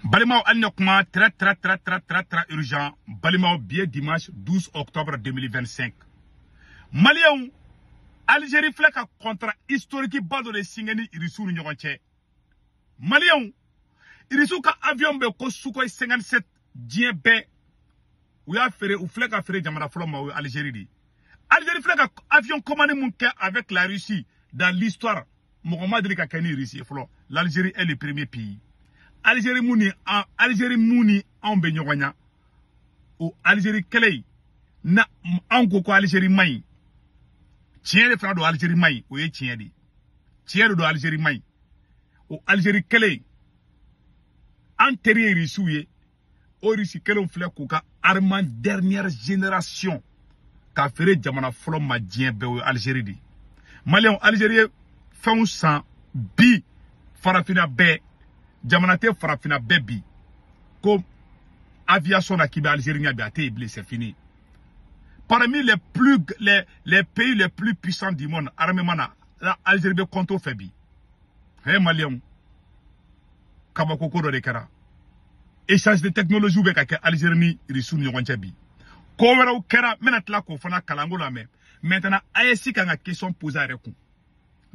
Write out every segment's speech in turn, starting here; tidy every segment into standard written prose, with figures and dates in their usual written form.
Balimaw, hali ne kuma très très très très très très urgent. Balimaw, bi ye dimanche 12 octobre 2025. Maliyɛnw, Algérie filɛ ka contrat historique ba dɔ de signé ni Irisiw ni ɲɔgɔn cɛ. Maliyɛnw, Irisiw ka avion bɛ ko Sukhoi 57, diɲɛ bɛɛ u y'a feere, u filɛ ka feere jamana fɔlɔ ma, o ye Algérie de ye. Algérie filɛ ka avion commande mun kɛ avec la Russie, dans l'histoire, mɔgɔ ma deli ka kɛ ni Russie ye fɔlɔ. L'Algérie est le premier pays. Algérie mun ni an, Algérie mun ni anw bɛ ɲɔgɔn ɲa, o Algérie kɛlɛ in na, anw ko ko Algérie man ɲi. Tiɲɛ de fana don, Algérie man ɲi, o ye tiɲɛ de ye. Tiɲɛ de don, Algérie man ɲi. O Algérie kɛlɛ in, an teri ye Irisiw ye. O Irisi kelenw filɛ k'u ka armement dernière génération k'a feere jamana fɔlɔ ma diɲɛ bɛɛ, o ye Algérie de ye. Maliyɛnw, Algérie ye fɛnw san bi farafinna bɛɛ, jamana tɛ farafinna bɛɛ bi ko aviation na k'i bɛ Algérie ɲɛ bi, a tɛ yen bilen, c'est fini. Parmi les pays les plus puissants du monde armement na la, Algérie bɛ compte fɛ bi. He Maliyɛnw, kabako ko dɔ de kɛra. Échange de technologie bɛ ka kɛ Algérie ni Irisiw ni ɲɔgɔn cɛ bi. Ko wɛrɛw kɛra, n bɛna tila k'o fana kalanko la. Mɛ maintenant, AES kan ka question poser a yɛrɛ kun.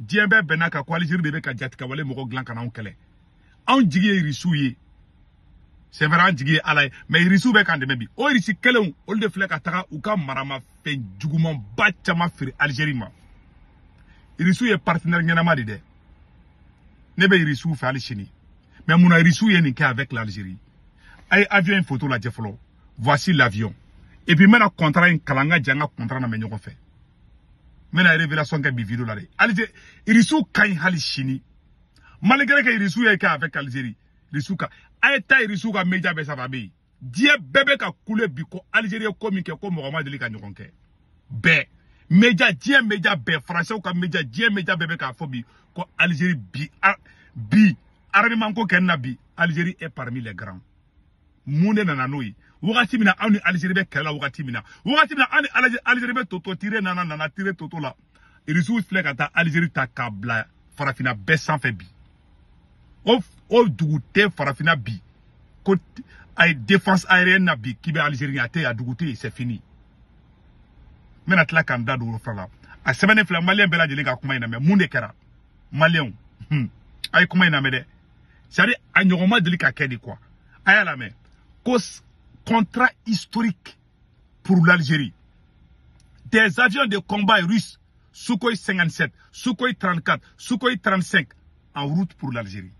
Diɲɛ bɛɛ bɛnna kan ko Algérie de bɛ ka jatigɛwale mɔgɔ dilan ka n'anw kɛlɛ. Anw jigi ye Irisiw ye, c'est vrai, an jigi ye Ala ye, mais Irisiw bɛ k'an dɛmɛ bi. O Irisi kelenw, olu de filɛ ka taga u ka maramafɛn jugumanba caman feere Algérie ma. Irisiw ye partenaire ɲɛnama de dɛ. Ne bɛ Irisiw fɛ hali sini. Mais munna Irisiw ye nin kɛ avec l'Algérie? A ye avion in photo lajɛ fɔlɔ. Voici l'avion. Et puis n bɛna contrat in kalan, n ka jɛ an ka contrat lamɛn ɲɔgɔn fɛ. N bɛna révélation kɛ bi vidéo la dɛ. Algérie, Irisiw ka ɲi hali sini, malgré que Irisiw ye kɛ avec Algérie. Irisiw ka, a ye taa Irisiw ka média bɛɛ sanfɛ, a bɛ yen. Diɲɛ bɛɛ bɛ ka kule bi ko Algérie ye ko min kɛ, ko mɔgɔ ma deli ka ɲɔgɔn kɛ. Bɛɛ média, diɲɛ média bɛɛ, français ka média, diɲɛ média bɛɛ bɛ k'a fɔ bi ko Algérie bi, bi armement ko kɛ na bi, Algérie est parmi les grands. Mun de nana n'o ye? Wagati min na anw ni Algérie bɛ kɛlɛ la, wagati min na anw ni Algérie bɛ toto tire nana nana tire toto la, Irisiw filɛ ka taa Algérie ta k'a bila farafinna bɛɛ sanfɛ bi. O dugu tɛ farafinna bi ko a ye défense aérienne na bi k'i bɛ Algérie, a tɛ, a dugu tɛ yen, c'est fini. N bɛna tila k'an da don o fana la. A sɛbɛnnen filɛ, Maliyɛn bɛɛ lajɛlen ka kuma in lamɛn. Mun de kɛra? Maliyɛnw, a ye kuma in lamɛn dɛ. C'est à dire, a ɲɔgɔn ma deli ka kɛ de quoi. A y'a lamɛn ko contrat historique pour l'Algérie: des avions de combat russes Sukhoi 57, Sukhoi 34, Sukhoi 35 en route pour l'Algérie.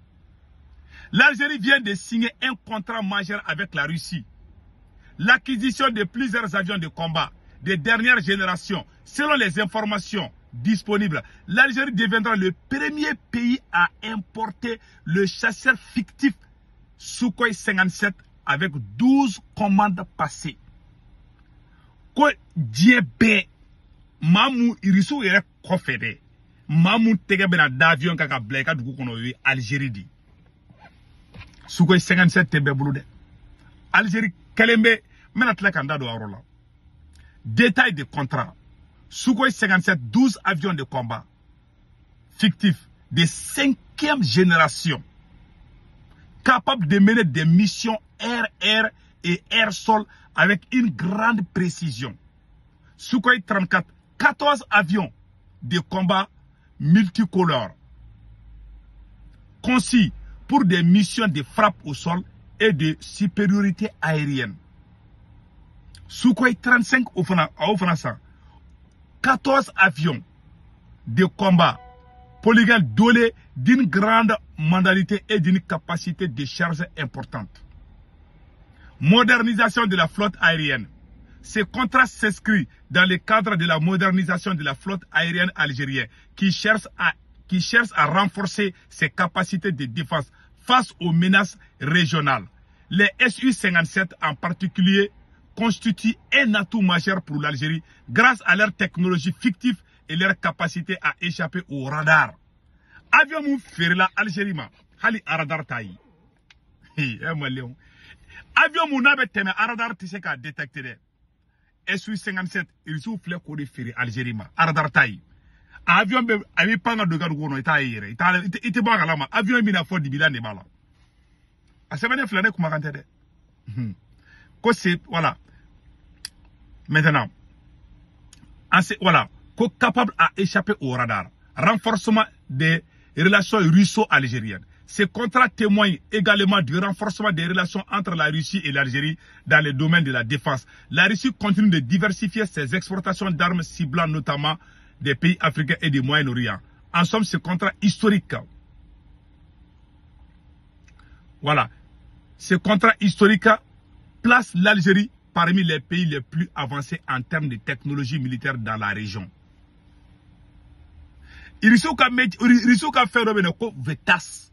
L'Algérie vient de signer un contrat majeur avec la Russie. L'acquisition de plusieurs avions de combat de dernière génération. Selon les informations disponibles, l'Algérie deviendra le premier pays à importer le chasseur fictif Sukhoi 57 avec 12 commandes passées. Ko diɲɛ bɛɛ maa mun, Irisiw yɛrɛ kɔfɛ dɛ, maa mun tɛgɛ bɛna da avion kan ka bila i ka dugu kɔnɔ, o ye Algérie de ye. Sukhoi 57 tɛ bɛɛ bolo dɛ. Algérie kɛlen bɛ, n bɛna tila ka n da don a yɔrɔ la. Détail de contrat: Sukhoi 57, 12 avions de combat fictifs de cinquième génération capables de mener des missions air-air et air-sol avec une grande précision. Sukhoi 34, 14 avions de combat multicolores conçus pour des missions de frappe au sol et de supériorité aérienne. Sukhoi 35 au fana, 14 avions de combat polygones dotés d'une grande mandalité et d'une capacité de charge importante. Modernisation de la flotte aérienne. Ce contrat s'inscrit dans le cadre de la modernisation de la flotte aérienne algérienne qui cherche à renforcer ses capacités de défense face aux menaces régionales. Les Su-57 en particulier constituent un atout majeur pour l'Algérie grâce à leur technologie fictive et leur capacité à échapper au radar. Avion mun feerela Algérie ma, hali radar t'a ye. Eh Maliyɛnw, avion mun n'a bɛ tɛmɛ, radar tɛ se k'a détecter dɛ. Su-57, Irisiw filɛ k'o de feere Algérie ma, radar t'a ye. Avion bɛ a bɛ pan ka don i ka dugu kɔnɔ, i t'a ye yɛrɛ, i tɛ bɔ a kalama. Avion in bɛna fɔ dibilan de b'a la. A sɛbɛnnen filɛ, ne kumakan tɛ dɛ. Ko c'est, voilà. Maintenant, voilà, ko capable à échapper au radar. Renforcement des relations russo-algériennes. Ce contrat témoigne également du renforcement des relations entre la Russie et l'Algérie dans le domaine de la défense. La Russie continue de diversifier ses exportations d'armes ciblant notamment des pays africains et du Moyen-Orient. En somme, ce contrat historique, voilà, ce contrat historique place l'Algérie parmi les pays les plus avancés en termes de technologie militaire dans la région. Irisiw ka fɛn dɔ bɛ yen ko VTASS.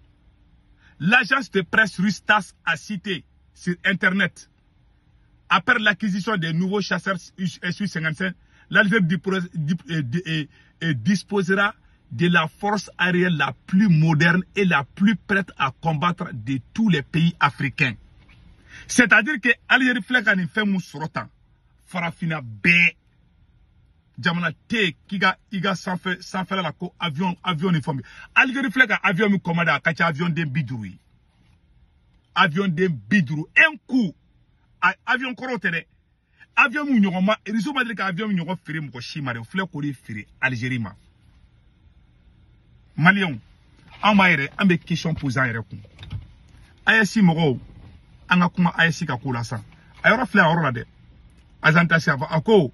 L'agence de presse russe TASS a cité sur Internet: après l'acquisition des nouveaux chasseurs Su-55, l'Algérie disposera de la force aérienne la plus moderne et la plus prête à combattre de tous les pays africains. C'est-à-dire que Algérie filɛ ka nin fɛn mun sɔrɔ tan, farafinna bɛɛ jamana tɛ yen k'i ka i ka sanfɛ sanfɛla la ko avion ni fɛnw bɛ. Algérie filɛ ka avion min commandé, a ka ca avion den 50 ye, avion den 50, un coup. A avion kɔrɔw tɛ dɛ, avion min ɲɔgɔn ma, Irisiw ma deli ka avion min ɲɔgɔn feere mɔgɔ si ma dɛ, o filɛ k'o de feere Algérie ma. Maliyɛnw, anw b'a yɛrɛ, an bɛ question poser an yɛrɛ kun. AES mɔgɔw, an ka kuma AES ka ko la sisan. A yɔrɔ filɛ, a yɔrɔ la dɛ, Azantasi a fɔ a ko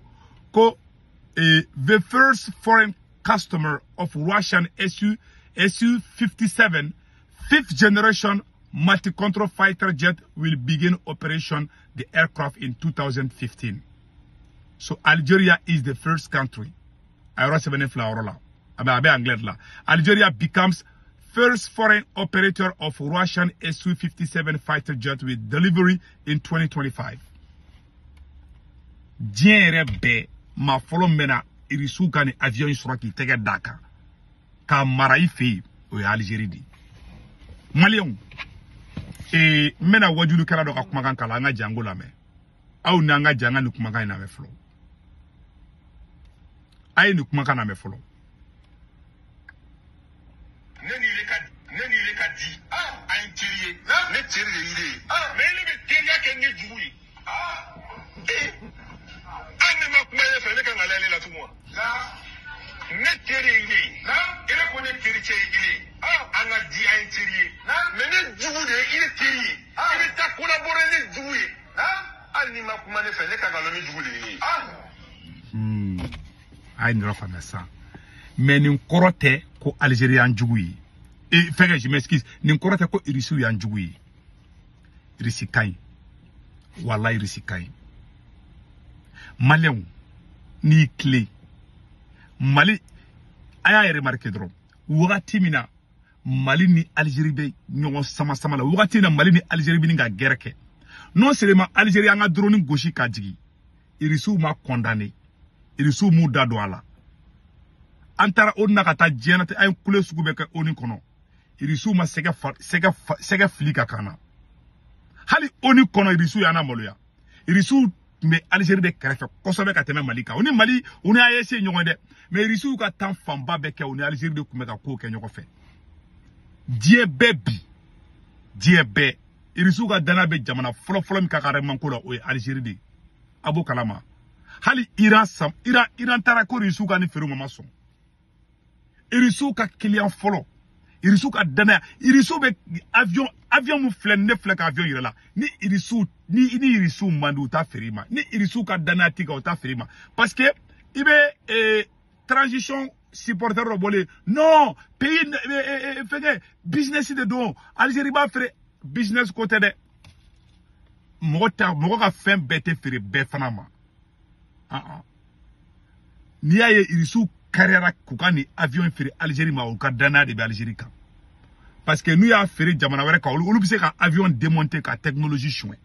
the first foreign customer of Russian Su-57 fifth generation multi-control fighter jet will begin operation the aircraft in 2015. So Algeria is the first country. A yɔrɔ sɛbɛnnen filɛ a yɔrɔ la. A bɛ anglais de la. Algeria becomes first foreign operator of Russian Su-57 fighter jet with delivery in 2025. Diɲɛ yɛrɛ bɛɛ maa fɔlɔ min bɛna Irisiw ka nin avion in sɔrɔ k'i tɛgɛ d'a kan k'a mara i fɛ yen, o ye Algérie de ye. Maliyɛnw, n bɛna wajulikɛla dɔ ka kumakan kalan, an ka jango lamɛn. Aw ni an ka jan ka nin kumakan in lamɛn fɔlɔ. A ye nin kumakan lamɛn fɔlɔ. Ne ni ile ka di, an ye teri ye, ne teri de ye ile ye, mais ile bɛ teriya kɛ ne jugu ye. Ee, hali ne ma kuma e fɛ, ne kan ka la ile la tugun wa? Ne teri ye ile ye, ile ko ne tericɛ ye ile ye, an ka di, an ye teri ye, mais ne jugu de ye ile teri ye. I bɛ taa collaborer ne jugu ye, hali n'i ma kuma ne fɛ, ne kan ka lɔn ne jugu de ye ile ye. A ye nin yɔrɔ faamuya sisan. Mais nin kɔrɔ tɛ ko Algérie y'an jugu ye. E fɛnkɛ, je m'excuse, nin kɔrɔ tɛ ko Irisiw y'an jugu ye. Irisi ka ɲi, walayi, Irisi ka ɲi. Maliyɛnw, n'i y'i tilen Mali, a y'a remarqué dɔrɔn, wagati min na Mali ni Algérie bɛ ɲɔgɔn sama sama la, wagati min na Mali ni Algérie bɛ nin ka guerre kɛ, non seulement Algérie an ka drone gosi ka jigin, Irisiw ma condamné, Irisiw m'u da don a la. An taara ONU na ka taa diɲɛnatigɛ, an ye kule sugu bɛɛ kɛ ONU kɔnɔ, Irisiw ma sɛgɛ fa sɛgɛ fa sɛgɛ fili ka kan na. Hali ONU kɔnɔ, Irisiw y'an maloya. Irisiw tun bɛ Algérie de kɛrɛfɛ kosɛbɛ ka tɛmɛ Mali kan. O ni Mali, u ni AES ye ɲɔgɔn ye dɛ, mais Irisiw ka temps fanba bɛɛ kɛ, u ni Algérie de tun bɛ ka kow kɛ ɲɔgɔn fɛ. Diɲɛ bɛɛ bi, diɲɛ bɛɛ, Irisiw ka danaya bɛ jamana fɔlɔ-fɔlɔ min ka armement ko la, o ye Algérie de ye. A b'o kalama. Hali Iran sam Iran taara ko Irisiw ka ni feere ma sɔn. Irisiw ka client fɔlɔ, Irisiw ka danaya, Irisiw bɛ avion mun filɛ, ne filɛ ka avion yɛrɛ la, ni Irisiw ni Irisiw man di, u t'a feere i ma. Ni Irisiw ka danaya t'i kan, u t'a feere i ma, parce que i bɛ transition supporter dɔ bɔlen, non, pays fɛnkɛ business de don, Algérie b'a feere, business ko tɛ dɛ. Mɔgɔ ta, mɔgɔ ka fɛn bɛɛ tɛ feere bɛɛ fana ma. N'i y'a ye Irisiw kariyara k'u ka nin avion feere Algérie ma, u ka danaya de bɛ Algérie kan, parce que n'u y'a feere jamana wɛrɛ kan, olu bɛ se ka avion démonter ka technologie suɲɛ.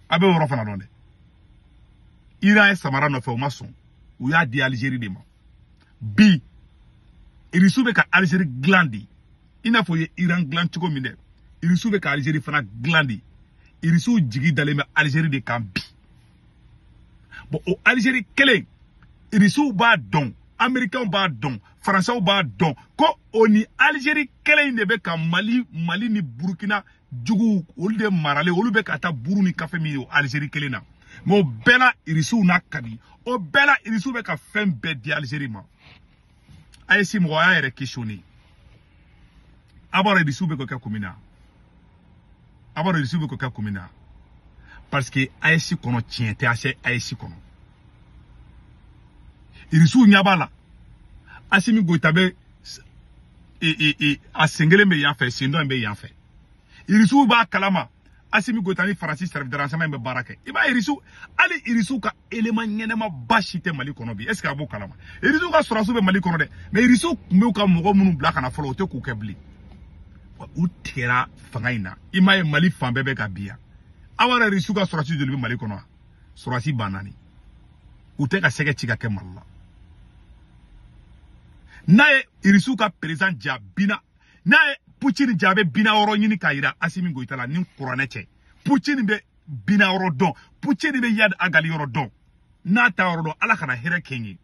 A bɛ o yɔrɔ fana dɔn dɛ. Iran ye samara nɔfɛ, u ma sɔn, u y'a di Algérie de ma. Bi Irisiw bɛ ka Algérie dilan de, i n'a fɔ u ye Iran dilan cogo min dɛ, Irisiw bɛ ka Algérie fana dilan de. Irisiw jigi dalen bɛ Algérie de kan bi. Bon, o Algérie kelen, Irisiw b'a dɔn. Américains b'a dɔn, Français b'a dɔn ko o ni Algérie kɛlɛ in de bɛ ka Mali ni Burkina juguw olu de maralen, olu bɛ ka taa buru ni kafe min ye o Algérie kelen na. Mais o bɛɛ la Irisiw n'a ka di, o bɛɛ la Irisiw bɛ ka fɛn bɛɛ di Algérie ma. AES mɔgɔ y'a yɛrɛ questionner. A b'a dɔn Irisiw bɛ k'o kɛ kun min na. A b'a dɔn Irisiw bɛ k'o kɛ kun min na. Parce que AES kɔnɔ tiɲɛ tɛ AES kɔnɔ. Irisiw ɲɛ b'a la. Assimi Goïta bɛ a sen kelen bɛ yan fɛ, sen dɔ in bɛ yan fɛ. Irisiw b'a kalama. Assimi Goïta ni Faransi service de renseignement bɛ baara kɛ. I b'a ye Irisiw, hali Irisiw ka élément ɲɛnɛma ba si tɛ Mali kɔnɔ bi. Est ce que a b'o kalama? Irisiw ka sɔrɔdasiw bɛ Mali kɔnɔ dɛ, mais Irisiw tun b'u ka mɔgɔ minnu bila ka na fɔlɔ, o tɛ k'u kɛ bilen. U tigɛra fanga in na. I m'a ye Mali fan bɛɛ bɛ ka bin yan. Aw yɛrɛ Irisiw ka sɔrɔdasi joli bɛ Mali kɔnɔ wa? Sɔrɔdasi 4000. U tɛ ka sɛgɛ ci ka kɛ Mali la. N'a ye Irisiw ka président ja bina, n'a ye Poutine ja, a bɛ bina yɔrɔ ɲini k'a yira Assimi Goïta la ni kuranɛ cɛ. Poutine bɛ bina yɔrɔ dɔn, Poutine bɛ Iyad Ag Ghali yɔrɔ dɔn. N'a t'a yɔrɔ dɔn, Ala kana hɛrɛ kɛ n ye.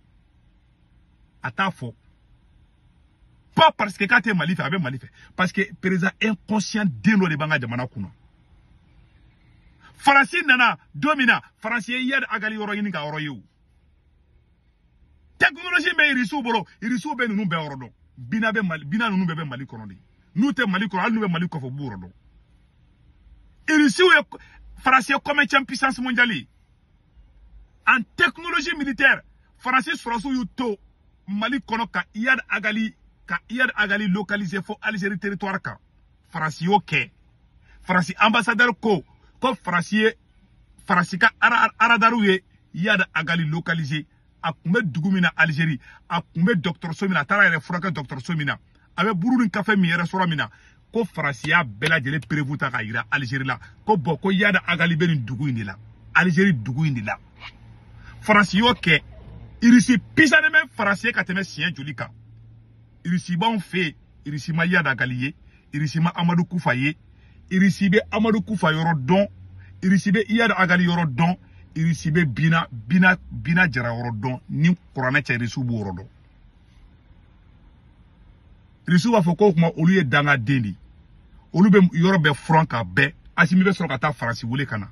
A t'a fɔ. Pas parce que k'a tɛ Mali fɛ, a bɛ Mali fɛ. Parce que président inconscient den dɔ de b'an ka jamana kunna. Faransi nana don min na, Faransi ye Iyad Ag Ghali yɔrɔ ɲini k'a yɔrɔ ye o. Technologie bɛ Irisiw bolo, Irisiw bɛ ninnu bɛɛ yɔrɔ dɔn. Bina bɛ Mali, bina ninnu bɛɛ bɛ Mali kɔnɔ de. N'u tɛ Mali kɔnɔ, hali n'u bɛ Mali kɔfɛ, u b'u yɔrɔ dɔn. Irisiw ye Faransi ye combien puissance mondiale en technologie militaire? Faransi sɔrɔsiw y'u to Mali kɔnɔ ka Iyad Ag Ghali, ka Iyad Ag Ghali localiser fo Algérie territoire kan. Faransi y'o kɛ. Faransi ambassadeur ko Faransi ye Faransi ka radariw ye Iyad Ag Ghali localiser. A tun bɛ dugu min na Algérie, a tun bɛ dɔgɔtɔrɔso min na, a taara yɛrɛ furakɛ dɔgɔtɔrɔso min na, a bɛ buru ni kafe min restaurant min na, ko Faransi y'a bɛɛ lajɛlen prévu ta k'a yira Algérie la ko bon ko Iyad Ag Ghali bɛ nin dugu in de la, Algérie dugu in de la. Faransi y'o kɛ. Irisi pisanen bɛ Faransi ye ka tɛmɛ siɲɛ joli kan. Irisi b'anw fɛ yen, Irisi ma Iyad Ag Ghali ye, Irisi ma Amadou Koufa ye, Irisi bɛ Amadou Koufa yɔrɔ dɔn, Irisi bɛ Iyad Ag Ghali yɔrɔ dɔn, Irisi bɛ Bina Jara yɔrɔ dɔn. Ni kuranɛ cɛ, Irisiw b'o yɔrɔ dɔn. Irisiw b'a fɔ k'o kuma olu ye dangaden de ye. Olu bɛ yɔrɔ bɛɛ furan k'a bɛɛ. Assimi bɛ sɔrɔ ka taa Faransi wele ka na.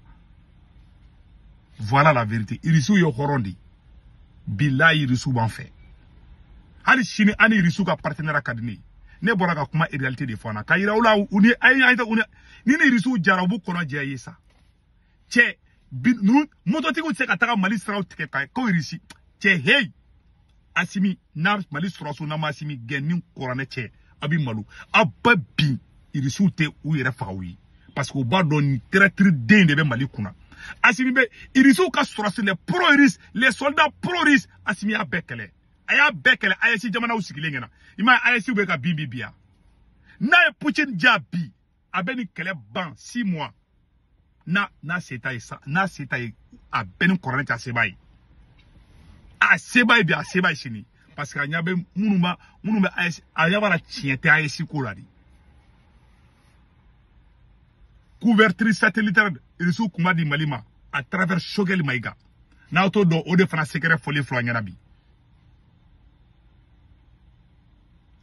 Voilà la vérité. Irisiw ye hɔrɔn de ye. Bilahi Irisiw b'an fɛ. Hali sini an ni Irisiw ka partenaire ka di ne ye. Ne bɔra ka kuma réalité de fɔ an na. K'a yira u la, u ni a ye u ni ni Irisiw jara, u b'u kɔnɔ jɛya ye sa. Cɛ, ninnu mototigiw tɛ se ka taga Mali siraw tigɛ ka ko Irisi. Cɛ, hey! Assimi, n'a Mali sɔrɔsiw n'a ma Assimi gɛn ni kuranɛ cɛ, a bɛ malo. A ba bin Irisiw tɛ u yɛrɛ faga u ye. Parce que u b'a dɔn nin traître den de bɛ Mali kunna. Assimi bɛ Irisiw ka sɔrɔsi, les pro-russes, les soldats pro-russes, Assimi y'a bɛɛ kɛlɛ. A y'a bɛɛ kɛlɛ AES jamanaw sigilen ɲɛna. I m'a ye AES bɛ ka bin bi yan. N'a ye Poutine ja bi, a bɛ nin kɛlɛ ban 6 mois. N'a se t'a ye sa, n'a se t'a ye, a bɛɛ ni kɔrɔlen cɛ, a se b'a ye. A se b'a ye bi, a se b'a ye sini. Parce que a ɲɛ bɛ minnu bɛ AES, a ɲɛ b'a la tiɲɛ tɛ AES ko la de. Couverture satellitaire Irisiw kun b'a di Mali ma à travers Choguel Maïga. N'aw t'o dɔn, o de fana secret fɔlen filɛ ɲɛna bi.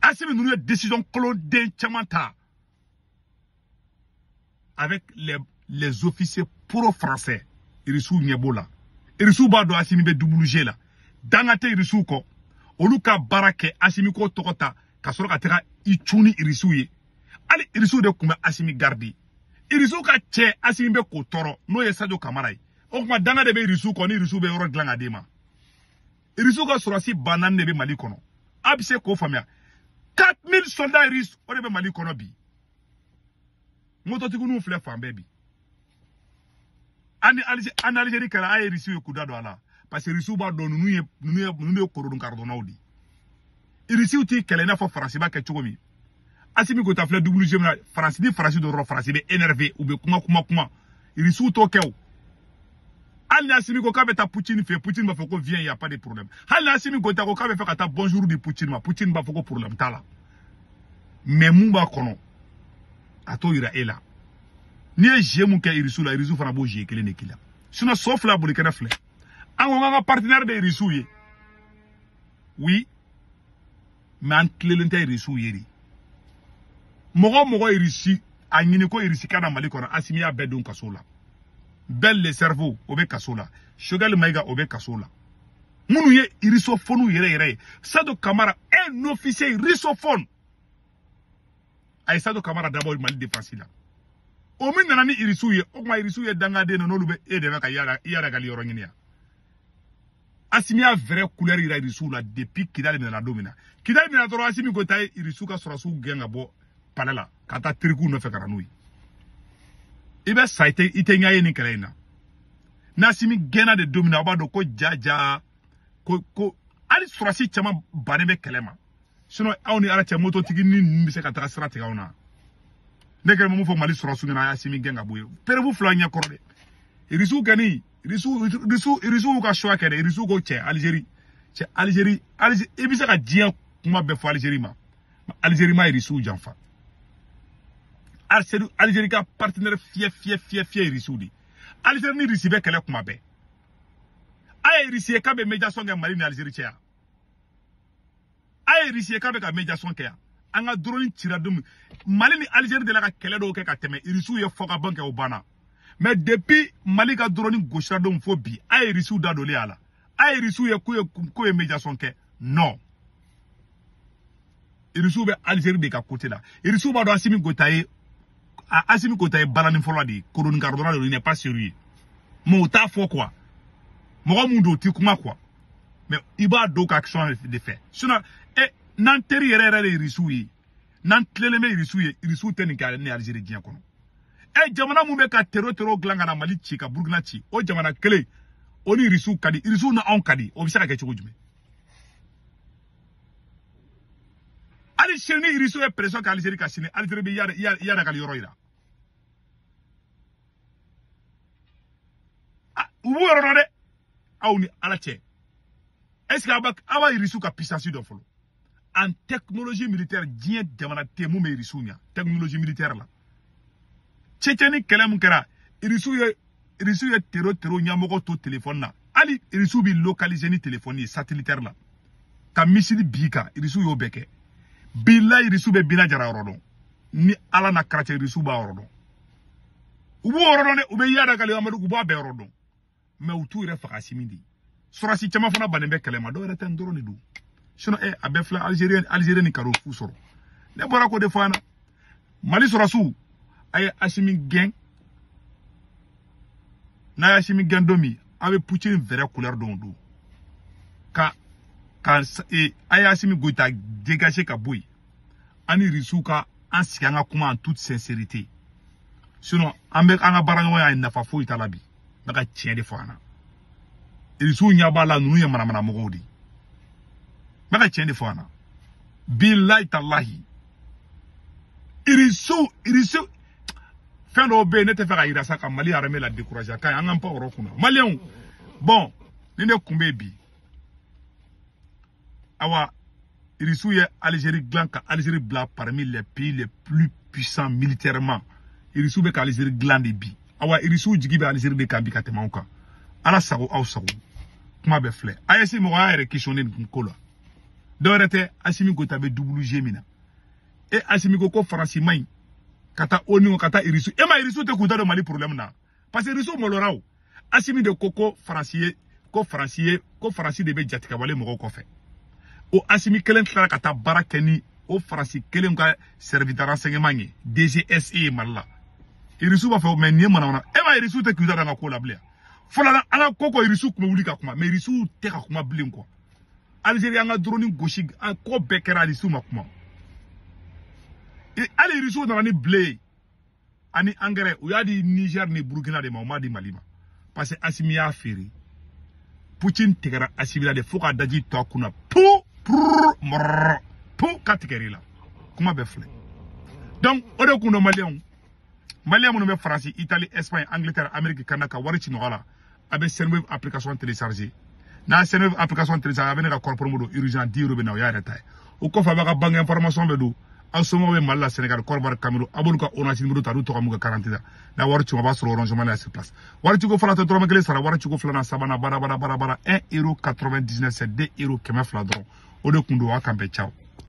Assimi ninnu ye décision kolonden caman ta avec les officiers pro-français. Irisiw ɲɛ b'o la. Irisiw b'a dɔn Assimi bɛ WG la. Danga tɛ Irisiw kɔ. Olu ka baara kɛ Assimi k'o tɔgɔ ta ka sɔrɔ ka taga i cun ni Irisiw ye. Hali Irisiw de tun bɛ Assimi garder. Irisiw ka cɛ Assimi bɛ k'o tɔɔrɔ, n'o ye Sadio Kamara ye. O tuma danga de bɛ Irisiw kɔ ni Irisiw bɛ yɔrɔ dilan ka d'e ma. Irisiw ka sɔrɔsi 4000 de bɛ Mali kɔnɔ. A bɛ se k'o faamuya. 4000 soldats russes o de bɛ Mali kɔnɔ bi. Mototigininw filɛ fan bɛɛ bi. An ni Algérie kɛra, a ye Irisiw ye k'u da don a la. Parce que Irisiw b'a dɔn ninnu ye korodon karidonnaw de ye. Irisiw t'i kɛlɛ i n'a fɔ Faransi b'a kɛ cogo min. Assimi Goïta filɛ WG min na, Faransi ni Faransi dɔrɔn, Faransi bɛ énervé, u bɛ kuma. Irisiw t'o kɛ o. Hali ni Assimi ko k'a bɛ taa Poutine fɛ, Poutine b'a fɔ ko viens, y a pas de problème. Hali ni Assimi Goïta ko k'a bɛ fɛ ka taa bonjour di Poutine ma, Poutine b'a fɔ ko problème t'a la. Mais mun b'a kɔnɔ, a t'o yira e la. N'i ye jeu mun kɛ Irisiw la, Irisiw fana b'o jeu kelen de k'i la. Sinon so fila boli kɛnɛ filɛ. An ko k'an ka partenaire de Irisiw ye. Oui, mais an tilelen tɛ irisiw ye de. Mɔgɔ mɔgɔ irisi a ɲini ko irisi ka na Mali kɔnɔ, Assimi y'a bɛɛ don kaso la. Bɛɛ le cerveau o bɛ kaso la. Choguel Maïga o bɛ kaso la. Minnu ye russophone yɛrɛ yɛrɛ ye. Sadio Camara, un officier russophone. A ye Sadio Camara dabɔ Mali défense la. O min nana ni irisiw ye, o tuma irisiw ye dangaden de n'olu bɛ e dɛmɛ ka yala ka yɔrɔ ɲini yan. Assimi y'a vraie couleur yira irisiw la depuis Kidali minɛna don min na. Kidali minɛna dɔrɔn Assimi ko taa ye irisiw ka sɔrɔsiw gɛn ka bɔ palais la ka taa terikuw nɔfɛ ka na n'u ye. I bɛ sa i tɛ ɲɛ ye nin kɛlɛ in na. N'Assimi gɛnna de don min na, aw b'a dɔn ko ja ko hali sɔrɔsi caman bannen bɛ kɛlɛ ma. Sinon aw ni Ala cɛ mototigi ni ninnu bɛ se ka taga sira tigɛ aw na. Ne kɛlen bɛ mun fɔ Mali sɔrɔsiw ɲɛna, a y'Assimi gɛn ka bɔ yen. Perewu fila ɲɛ kɔrɔ dɛ. Irisiw kɛni, irisiw ka choix kɛ dɛ. Irisiw ko cɛ Algérie, cɛ Algérie, i bɛ se ka diɲɛ kuma bɛɛ fɔ Algérie ma. Algérie ma irisiw janfa. Algérie ka partenaire fiyɛ fiyɛ fiyɛ fiyɛ irisiw de. Algérie ni Russie bɛ kɛlɛ kuma bɛɛ. A ye Russie ye k'a bɛ médiation kɛ Mali ni Algérie cɛ yan. A ye Russie ye k'a bɛ ka médiation kɛ yan. An ka drone cira don min, Mali ni Algérie de la ka kɛlɛ dɔw kɛ ka tɛmɛ, Russiw ye fɔ ka ban kɛ o banna. Mais depuis Mali ka drone gosira don fo bi, a ye Russiw da donlen a la. A ye Russiw ye k'u ye médiation kɛ. Non. Russiw bɛ Algérie de ka côté la. Russiw b'a dɔn Assimi Goïta ye Assimi Goïta ye balani fɔlɔ de ye, Koroni Karidɔnna de don, il n'est pas sérieux. Mais o t'a fɔ quoi. Mɔgɔ mun don o ti kuma quoi. Mais i b'a dɔw ka action de fɛ. Sinon n'an teri yɛrɛ yɛrɛ de ye Russiw ye, n'an tilelen bɛ Russiw ye, Russiw tɛ nin kɛ ni Algérie diɲɛ kɔnɔ. Jamana mun bɛ ka terro dilan ka na Mali ci ka Burkina ci, o jamana kelen o ni Russiw ka di, Russiw ni anw ka di, o bɛ se ka kɛ cogo jumɛn? Hali sini ni Russiw ye pression kɛ Algérie ka sini, Algérie bɛ yada ka yɔrɔ yira. U b'u yɔrɔ dɔn dɛ. Aw ni Ala cɛ. Est-ce que aw b'a Russiw ka puissance dɔn fɔlɔ? En technologie militaire, diɲɛ jamana tɛ mun bɛ Russiw ɲɛ technologie militaire la. Tchétchénie kɛlɛ mun kɛra, Russiw ye terro ɲɛmɔgɔ to téléphone na. Hali Russiw bɛ localiser ni téléphone ye satellitaire la. Ka missile bi kan, Russiw y'o bɛɛ kɛ. Bilahi Russiw bɛ Bina Jara yɔrɔ dɔn. Ni Ala na kara cɛ, Russiw b'a yɔrɔ dɔn. U b'o yɔrɔ dɔn dɛ, u bɛ Iyad Ghali Amadu, u b'a bɛɛ yɔrɔ dɔn. Mais u t'u yɛrɛ faga Assimi de. Sɔrɔsi caman fana bannen bɛ kɛlɛ ma, dɔw yɛrɛ tɛ n dɔrɔn de don. Sinon a bɛɛ filɛ Algérie ni karo fu sɔrɔ. Ne bɔra k'o de fɔ an na. Mali sɔrɔsiw a ye Assimi gɛn. N'a ye Assimi gɛn don min, a bɛ Poutine vraie couleur dɔn o don. Ka a ye Assimi Goïta dégager ka bɔ yen. An ni Russiw ka an sigi an ka kuma en toute sincérité. Sinon an bɛ an ka baaraɲɔgɔnya ye nafa foyi t'a la bi. N bɛ ka tiɲɛ de fɔ an na. Russiw ɲɛ b'a la ninnu ye manamana mɔgɔw de ye. N bɛ ka tiɲɛ de fɔ an na. Bilahi talahi. Russiw fɛn dɔw bɛ yen ne tɛ fɛ ka yira sa ka Mali armée la décourager ka ɲi an k'an pan o yɔrɔ kunna. Maliyɛnw, bon ni ne kun bɛ bi. Awa Russiw ye Algérie dilan ka Algérie bila parmi les pays les plus puissants militairement. Russiw bɛ ka Algérie dilan de bi. Awa Russiw jigi bɛ Algérie de kan bi ka tɛmɛ anw kan. Ala sago aw sago. Kuma bɛɛ filɛ. AES mɔgɔ y'a yɛrɛ questionner nin ko la. Dɔwɛrɛ tɛ, Assimi Goïta bɛ double G min na. E Assimi ko Faransi man ɲi ka taa ONU ka taa Russiw. E ma Russiw tɛ k'u da don Mali problème na. Parce que Russiw malora o. Assimi de ko Faransi ye ko Faransi de bɛ jatigɛwale mɔgɔw kɔfɛ. O Assimi kelen tilara ka taa baara kɛ ni o Faransi kelen ka service de renseignement ye DGSE ye Mali la. Russiw b'a fɔ mais nin ye manamana. E ma Russiw tɛ k'u da don an ka ko la bilen. Fɔlɔ la an ka ko Russiw tun bɛ wuli ka kuma mais Russiw tɛ ka kuma bilen quoi. Algérie an ka drone gosi ko bɛɛ kɛra Russiw ma kuma. Hali Russiw nana ni blé ye ani engrais u y'a di Niger ni Burkina de ma, u m'a di Mali ma. Parce que Assimi y'a feere. Poutine tigɛra Assimi la de fo ka daji to a kunna pu prrr mɔrɔrɔ pu ka tigɛr'i la. Kuma bɛɛ filɛ. Donc o de kun don Maliyɛnw. Maliyɛn minnu bɛ Faransi, Italie, Espagne, Angleterre, Amérique, Canada ka wari ci nɔgɔya la, a bɛ Sendwave application télécharger. N'a Sendwave application télécharger, a bɛ ne ka code promo don urgent 10 euros bɛ na, o y'a yɛrɛ ta ye. O kɔfɛ a b'a ka banque information bɛ don, Aw somɔgɔw bɛ Mali la, Sénégal, Côte d'Ivoire, Cameroun, a b'olu ka Orange numéro ta, n'u tɔgɔ m'u ka carte la. N'a wari ci, a b'a sɔrɔ Orange Money sur place. Wari ciko fɔlɔ tɛ dɔrɔmɛ kelen sara, wari ciko filanan, sabanan, bara bara bara bara, 1 euro 99, c'est 2 euro 200 dɔrɔn. O de kun don, a kan bɛn, ciao.